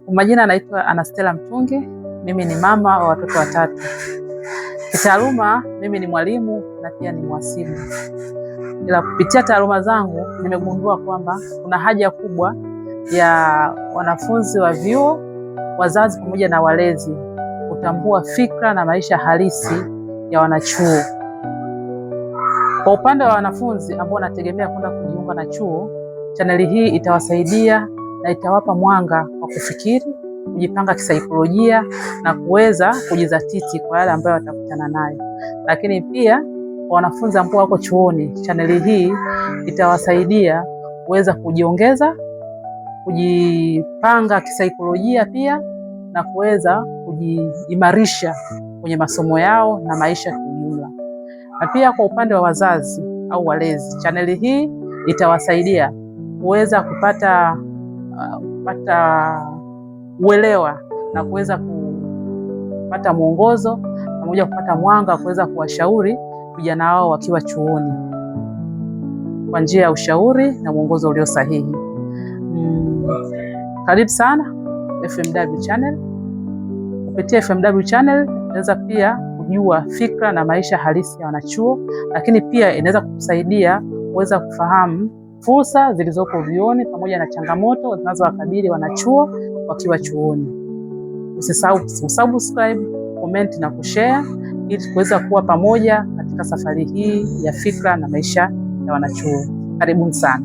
Kwa majina anaitwa Anastella Mtungi, mimi ni mama wa watoto watatu. Kitaaluma mimi ni mwalimu na pia ni mhasibu, ila kupitia taaluma zangu nimegundua kwamba kuna haja kubwa ya wanafunzi wa vyuo, wazazi pamoja na walezi kutambua fikra na maisha halisi ya wanachuo. Kwa upande wa wanafunzi ambao wanategemea kwenda kujiunga na chuo, chaneli hii itawasaidia na itawapa mwanga wa kufikiri, kujipanga kisaikolojia na kuweza kujizatiti kwa yale ambayo watakutana nayo. Lakini pia kwa wanafunzi ambao wako chuoni, chaneli hii itawasaidia kuweza kujiongeza, kujipanga kisaikolojia pia na kuweza kujiimarisha kwenye masomo yao na maisha kiujumla. Na pia kwa upande wa wazazi au walezi, chaneli hii itawasaidia kuweza kupata uelewa na kuweza kupata mwongozo pamoja kupata mwanga kuweza kuwashauri vijana wao wakiwa chuoni kwa njia ya ushauri na mwongozo ulio sahihi. Karibu sana FMW Channel. Kupitia FMW Channel unaweza pia kujua fikra na maisha halisi ya wanachuo, lakini pia inaweza kukusaidia kuweza kufahamu fursa zilizopo vyuoni pamoja na changamoto zinazowakabili wanachuo wakiwa chuoni. Usisahau kusubscribe, comment na kushare ili kuweza kuwa pamoja katika safari hii ya fikra na maisha ya wanachuo. Karibuni sana.